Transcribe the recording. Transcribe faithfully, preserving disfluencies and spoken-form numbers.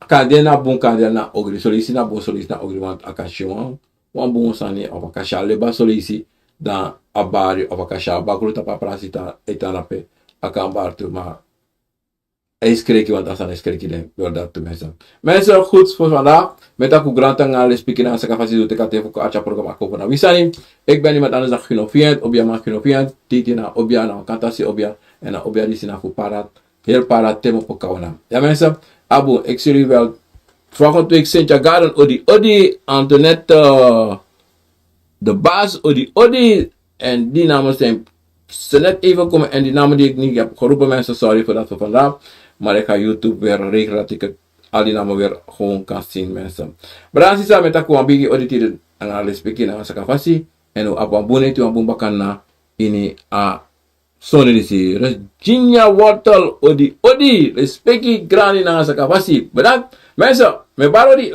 Kande na bun, kande na ogri. Son leisi na bun, son leisi na ogri, want a kan si wan, wan bun sani, of a kan si a leba, son leisi dan a bari, of a kan si a bakru tapu a prasi, e tan drape, a kan bari tu, ma a e skreki, want a sani e skreki den, wel, dati tu, mensen. Mensen, goed voor vandaag. Mi e taki un grantangi nanga lespeki nanga sakafasi, di un teki a ten fu kon arki a programa Kon Fu Na Wi Sani. Ik ben niemand anders dan Gino Fiend, obia man Gino Fiend, titi na obia, na wan kantasi obia, èn na obia disi na fu para, heel para, te mi o poko na. Ya mensen, a bun, ik zie jullie wel volgende week, Cynthia Garden, odi odi, Antoinette, eh, de baas, odi odi, èn die namen zijn ze net even komen, en die namen die ik niet heb geroepen, mensen, sorry voor dat voor vandaag. Maar ik ga YouTube weer regelen dat ik het, al die namen weer gewoon kan zien, mensen. Brada, sisa, mi e taki wan bigi odi tide nanga lespeki nanga sakafasi, èn un abi wan bun neti, wan bun bakana ini a sonde disi. Regina Wortel, odi odi, lespeki, grani nanga sakafasi. Bedankt, mensen. Mi e bari odi.